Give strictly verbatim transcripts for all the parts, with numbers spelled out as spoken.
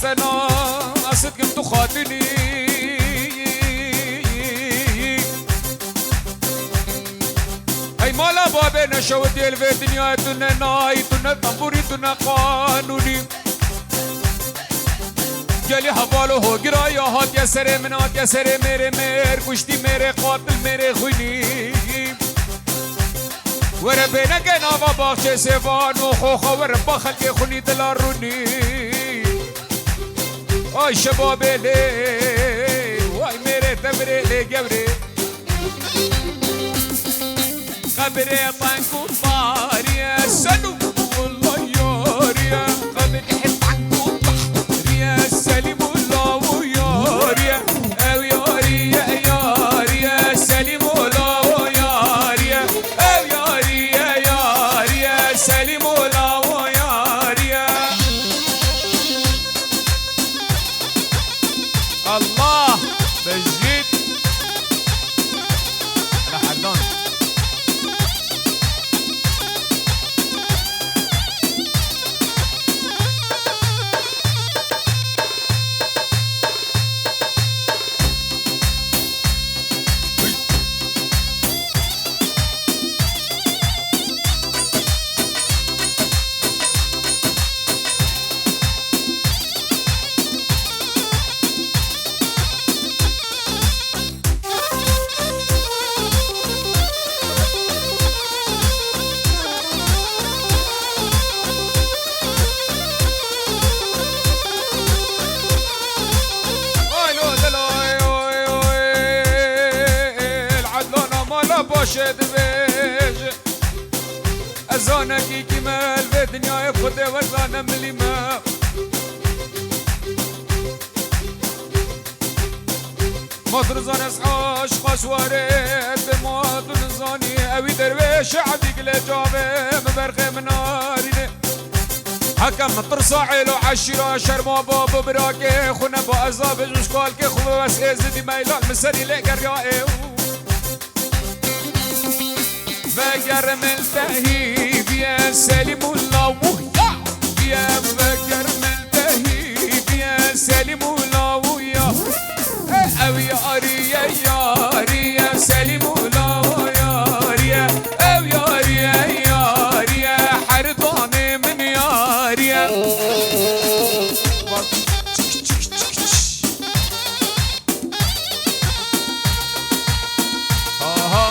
Sena, ez dikim tu xatinî. Hey mala babê neşewitiyê li vê dinyayê, tu ne nayî, tu ne tembûrî, tu ne qanûnî. Gelî heval û hogiraya hatiye serê min, hatiye serê mêrê mêr, kuştî mêrê qatil, mêrê xwînî. Were bêneke nava baxçê sêvan û xoxa, were ba xelkê xwînî dila rûnî. Ay şebabê lê, way mêrê temirê lê gewrê. Qebirê teng û tarî ye, Selîm û law yarî ye. Qebirê teng û tarî ye, Selîm û law yarî ye. Ew yarî ye, yarî ye, Selîm û law yarî ye. Ew yarî ye, yarî ye, Selîm û law yarî ye. Allah! Bejît! Hele herdan. Ay lo delay, oy, oy, el Adnan amala başe dibêje. Ez zanekî kî me li vê dinyayê, Xwedê we zane milî me. Ma tu nizanî ez aşiqa ji warê dibim, ma tu nizanî ewî derwêş e, evî gilê çavê min berxê min narîne. Heke min tirsa êl û eşîra, şerma bab û birakê xwe neba, ez a bêjim ji kalkê xwe, wes êzidî meylan min serî lê geriya ê. Veger min tehî viye Selîm û law ya viye, veger min tehî viye Selîm û law ya. Ew yarî ye, yarî ye Selîm û law yarî ye. Ew yarî ye, yarî ye, her danê min yarî ye. Aha.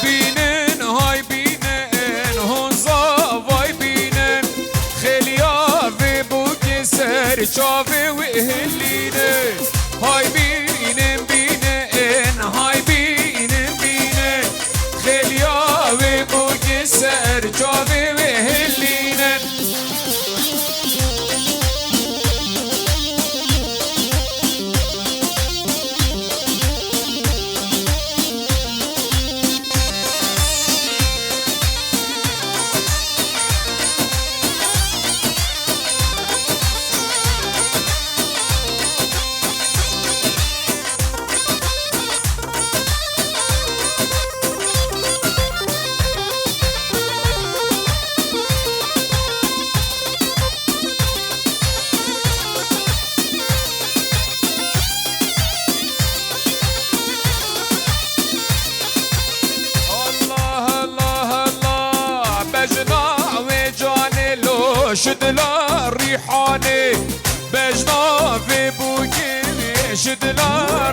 Bînin, hay bînin, hûn zavay bînin, xêliya vê bûkê ser çavê wê hilîne. Hay bînin, bînin, hay bînin, bînin, xêliya wê bûkê ser çavê wê hilîne.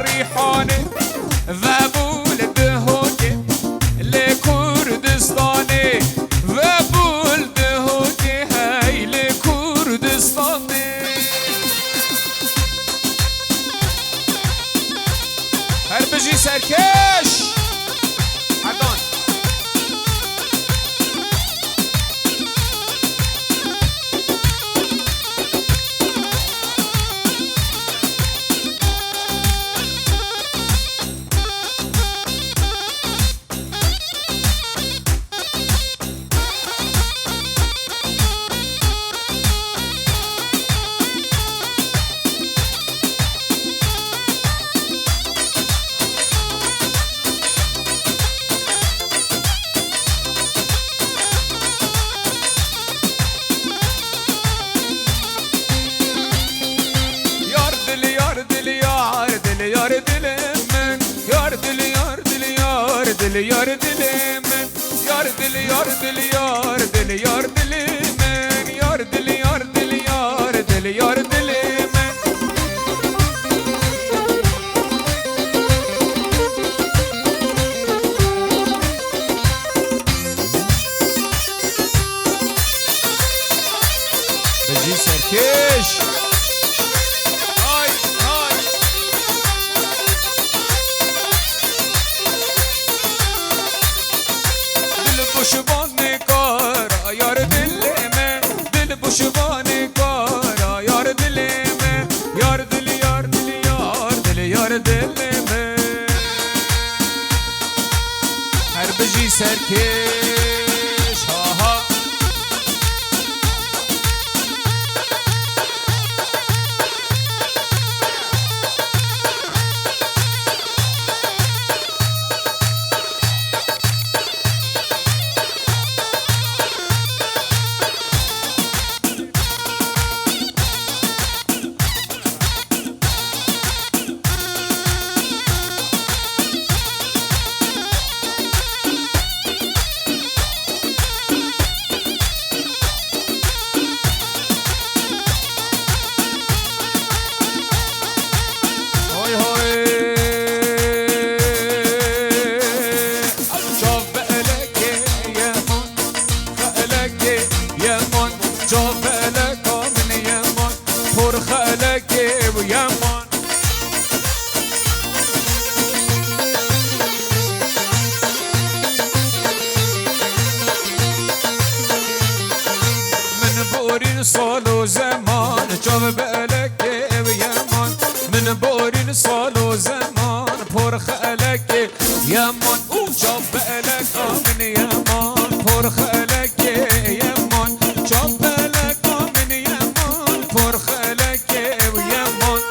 Rîhanê vebûl Dihokê li Kurdistanê, vebûl Dihokê hey li Kurdistanê. Her bijî serkêş! Erdan. Yar dil, yar dil, yar dil, yar dil min. Yar dil, yar dil, yar dil, yar dil min. Yar dil, yar dil, yar dil, yar dil min. Yar dil, yar dil, yar dil, yar dil min. Bijî serkêş. Ay, ay. Dil pişivan kara yar dilê me, dil pişivan kara yar dilê me, yar dil, yar dil, yar dil, yar dilê me. Her bijî serkêş, ha ha. Hoy hoy. Çav belekê yeman, xelekê yeman, çav beleka min yeman, por xelekê yeman. Min borîn sal û zeman, çav belekê ew yeman. Min borîn sal û zeman, por xelekê yeman. Û çav beleka min yeman, por xelekê yeman. Çav beleka min yeman, por xelekê ew yeman.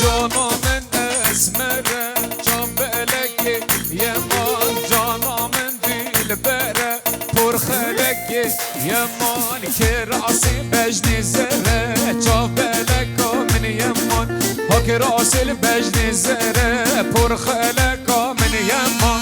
Cana min esmer e, çav belekê yeman, cana min dilber e, por xelekê yeman, kirasê bejnê zere, çav beleka min yeman, ha kirasê li bejnê zere, por xeleka min yeman.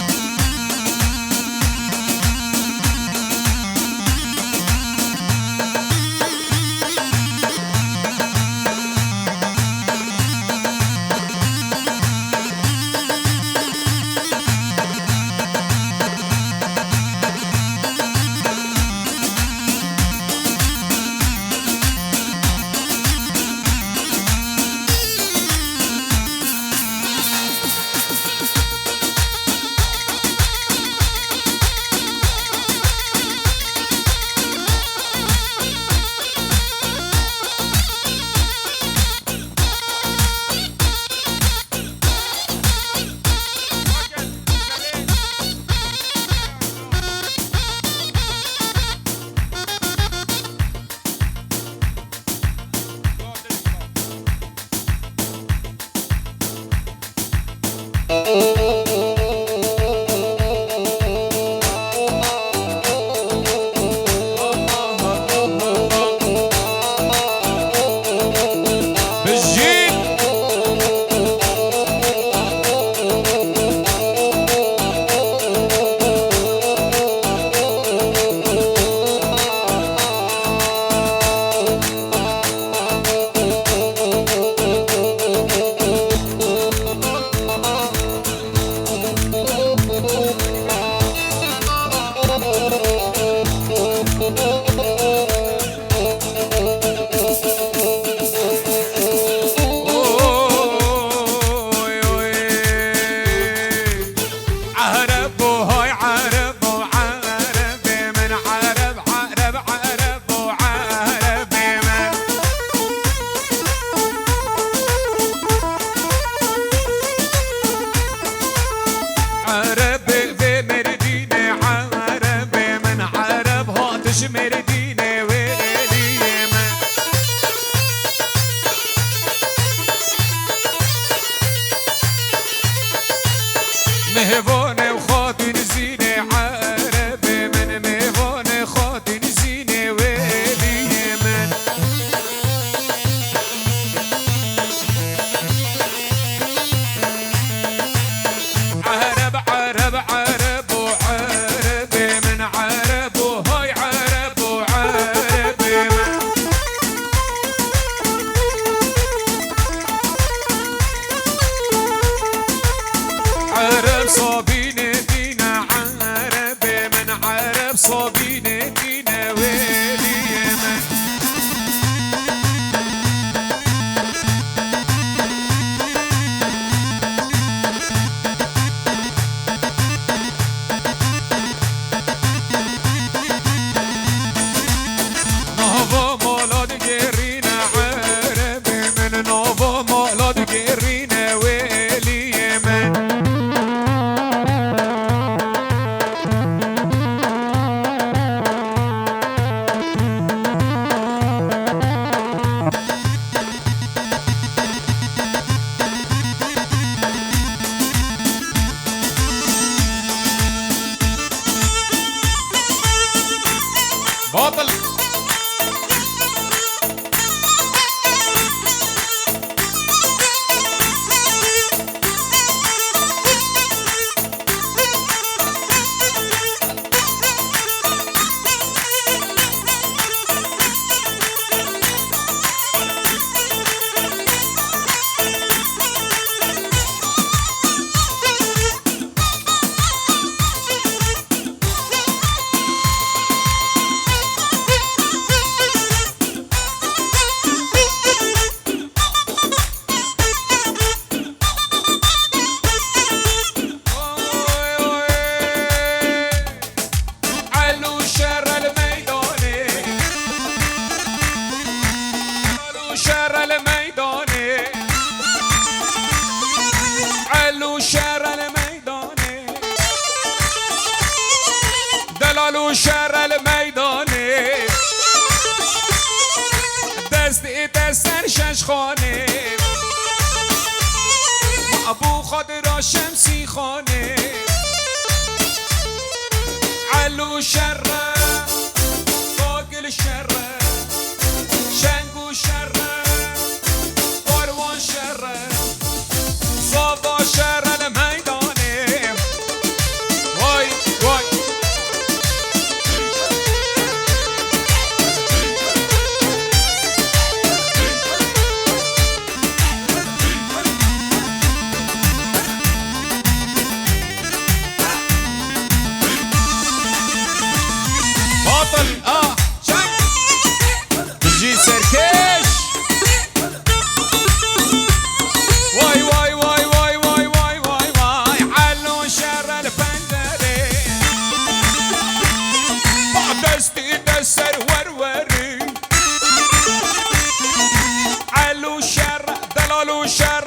Oy, oy. Erebo, hay erebo, erebê min, ereb, ereb, erebo, erebê min. Erebê vê Mêrdînê, erebê min, ereb hat ji Mêrdînê wêliyê min. Mêvanê û xatûn zînê, erebê min, mêvanê xatûn zînê wêliyê min. Ereb, ereb, erebo, erebê min, erebo, hay erebo, erebê min. Ereb Sabînê dîne, erebê min, ereb Sabînê dîne wêliyê min. Nava mala digêrîne, erebê min, nava mala digêrîne wêliyê min. Batil. Elo şer el meydanê. Elo şer el meydanê. Elo şer el meydanê. Delal û şer el meydanê. Destê te ser şeşxanê. Ma bû xwe dira Şemsî Xanê. Elo şer e, Bagil şer e, Şeng û şer e, Karwan şer e, Zava şer e li meydanê. Vay, vay. Batil, a, çek. Bijî serkêş. Vay, vay, vay. Elo şer el pencerê. Ba destî de ser werwerî. Elo şer, delal û şer,